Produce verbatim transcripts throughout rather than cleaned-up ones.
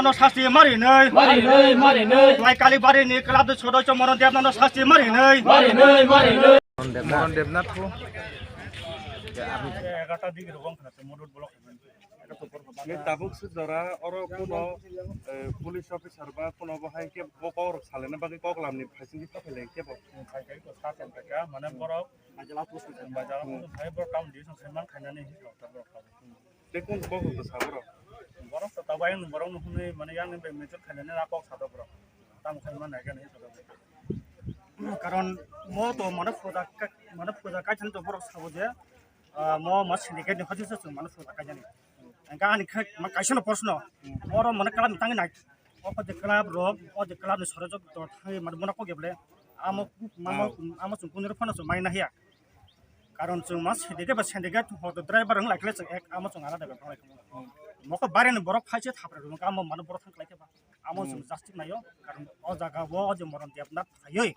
Ano sasti marinai. Marinai, marinai. Lai Kalibari ni club de sodocho Moron Debnath no sasti marinai. Marinai, marinai. Moron Debnath ko. Egarta dik rokong khna modot block. Ni tabuk se jora oro kuno, eh, police officer ba kuno bo hai ke bo kok rok salena bagwi kok lamni phaising di paphai lai ke bo. Khai khai ko sa chan taka, mane borok, bajar ko sai borok kam di sang sai man khainani hi kok ta borok. Tei kun kok rok sa borok? Borok to tabai ang borok no hwnwi mane yang ni bai meter khainani na kok sa borok. Tam khai man nai gani sa borok. Karon mo to mane puja ka-, mane puja kaisa to borok sabo je, ah, mo mo syndicate ni hojisa se mane puja kaisa ni. Engka ani khe ma kaisa no proshno. Oro mane club ni tangwi nai. O je club rok, o je club ni sore jok to thangwi mane bono kok eble. Amo, amo, amo chung kuniro phano chung mai na hiya. Karon chung ma syndicate ba syndicate hoto driver wng lai khle chung ek amo chung alada bepar lai khe. Mokho bare ni borok phaise thapra rok amo mane borok thang khlai khe ba. Amo chung justice nayo. Karon o jaga bo o je Moron Debnath phaiwi.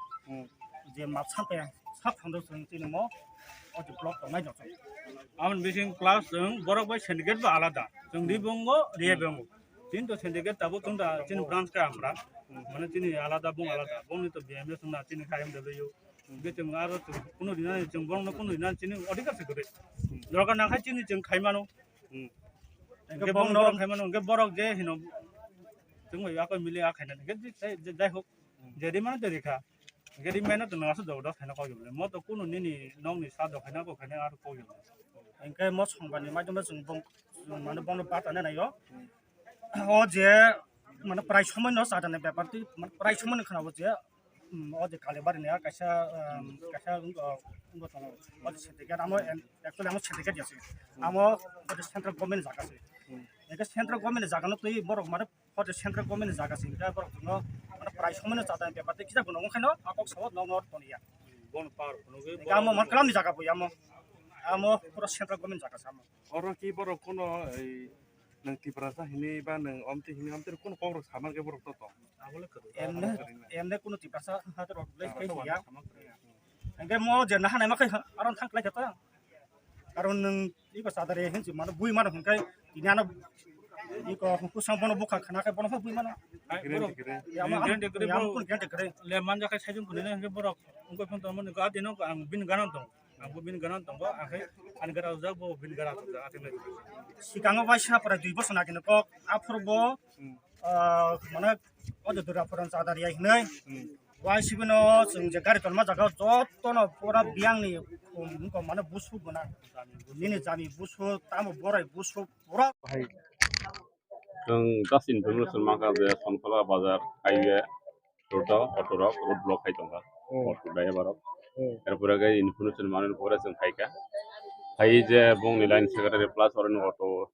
Je map sape sak phando chung tini mo o je block tongnai jok. Amon bising class chung borok bai syndicate ba alada. Chung di bongo, riya bongo. Chini to syndicate tabuk chung da chini branch ka amra. Mane chini alada bung alada. Bung ni to B M S na chini kayam de leyo. Hingke chwng aro chwng kunu rina, chwng borokno kunu rina chini odhikar se kwrwi. Dorkar nang khe chini chwng khai mano. Hingke borokno khai mano, hingke borok je hino chwng bai akoi mili a khaina, hingke je, je, jai hok, je ri mano je ri kha. Hingke ri mano to nang aswk jabardast khaina kok ya bole. Mo to kunu nini nokni sa do khaina kok khaina aro kok ya bole. Hingke mo songba ni maidum chwng bong, chwng mane bono bata nai naio. O je mane prai somoi no chadani bepar twi, mane prai somoi no khna o je, mm, o je Kalibari ni kaisa, um, kaisa wngkha, wngkha tongo. O je syndicate, amo en-, actually amo syndicate ya se. Amo o je central government jaga se. Eke central government jaga no twi borok mane o je central government jaga se. Eke borok no mane prai somoi no chadani bepar twi kisa bono wngkha no akok sabo no no toni ya. Bon power phunugwi eke amo man kalam ni jaga bo ya amo. Amo pura central government jaga se amo. Oro ki borok kuno ei nwng Tiprasa hini ba nwng omti hini omti kuno kok rok saman ke borok to tong. Emne, emne kuno Tiprasa hajar rok le kai ya. Engke mo je naha naima kai aron thang klai kata. Karon nwng iko sadare hin si mano bui mano hingkai ini ano iko kusang bono bukha khana kai bono bui mano. Ai, borok, ya, amo, amo, ya, amo kun kente kere. Le manja kai sajung kunene hingke borok. Ungko phone to mani ga dino ang bin ganan tong. Ang bo bini gana tongo, ang khe ani gana ujak, bo bini gana ujak, atwng nai. Sikango waisa pore dui bosor nagini kok, aphuru bo, ah, mane, o de dura pore chadar ya hinui. Waisa bino chwng je gari tolma jaga jotono pura biyangni, um, mane busu gwnang. Nini jami busu, tamo borai busu, pura. Chwng just information mankha je Sonkhola bazar highway road o auto rok road block khai tongkha. Hmm. Auto driver rok. Hmm. Erpore khe information manwi pore chwng phaikha. Phai je bongni line secretary plus oroni auto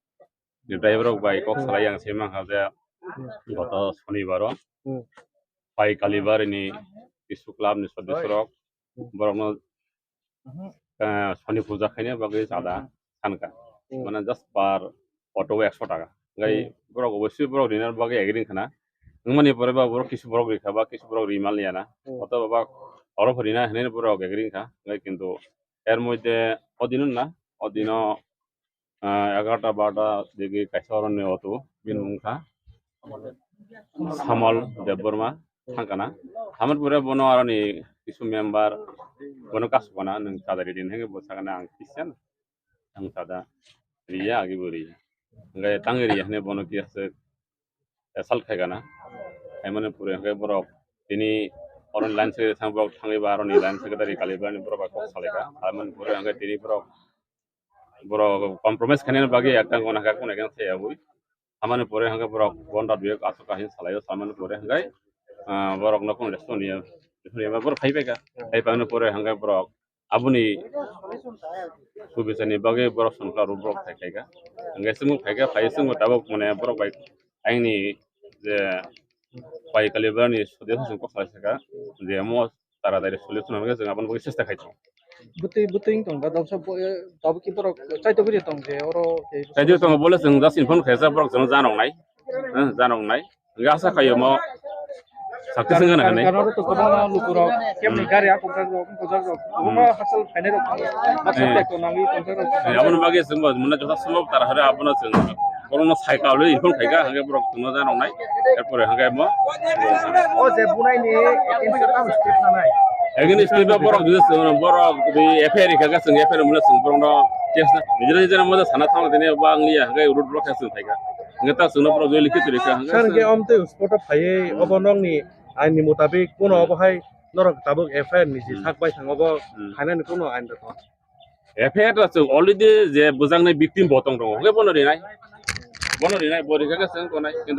ni driver rok bai kok salai ang se mankha je goto sonibaro. Hmm. Pai Kalibari ni Tisu Club ni sodosyo rok borokno, eh, soni puja khaina bagwi chada sanka. Mane just per auto o ekso taka. Ngai borok obosoi borok rina bagwi agree khana. Wngmani pore ba borok kisu borok rikha ba kisu borok rimal yana. Oto ba oro rina hinwi borok agree kha. Ngai kintu er moddhe odino na, odino ah, egarota barota digi kaisa oroni auto, bini mung kha Samal Debbarma thangkana. Hamar pore bono aroni kisu member bono kasukana nwng chadari din henge bo sakana ang kisa ang chada riya agi bo riya. Hingke tangwi riya hine bono kisa assault khaikana. Haimani pore hingke borok tini oroni line secretary thang borok thangwi ba aroni line secretary Kalibari borok bai kok salaikha. Haimani pore hingke tini borok borok compromise khainani bagwi ekdang gona kha, gona khe thayabwi. Hamani pore hwnkhe borok bonda duyok aswk kaisa salaio, samani pore hwnkhe, ah, borokno kunu response niya, response niya, borok phaibaikha. Phaipaimani pore hwnkhe borok aboni subisani bagwi borok sonkha rw borok phai khaikha. Hwnkhe chwngno phaikha, phai chwngno tabuk mane borok bai aini je pai kalibarni sodesong kok salai sakha je mo taratari solution hwnwi chwng aboni bagwi chesta khai tongo. Bwtwi, bwtwi wng tong da, dabsa bo-, eh, tabuk ki borok chaito bwrwi tong je oro, eh, chaito tongo, bole chwng just inform khaijak borok chwng janok nai, eh, janok nai. Hwnkhe asa khaio mo Sakti sengana hanai. Karena itu kebana lukurok, kemni gari aku kan rok, aku kan rok. Kebana hasil khainai rok. Hasil tek to nangwi tongsa rok. Abon bagi sengbo muna jotha sumok tara hare abono seng. Kono sai kaule infon khaika hangke borok tungna janok nai. Erpore hangke mo. O je bunai ni against tam step nanai. Against step borok jodi seng borok di F I R khaika seng F I R muna seng borok no case na. Nijera nijera mo sana thang tene bang liya hangke road block seng khaika. Hangke ta seng borok jodi likhi tiri kha. Sir hangke om te spot phaiye obo nokni ain ni mutabik kuno obo hai norok tabuk F I R ni je sak bai thango bo khainani kuno ain rok. F I R rok chwng already je bwjaknai victim bo tong tongo, hwnkhe bono rinai, bono rinai, bo rikha khe chwng tongnai, kintu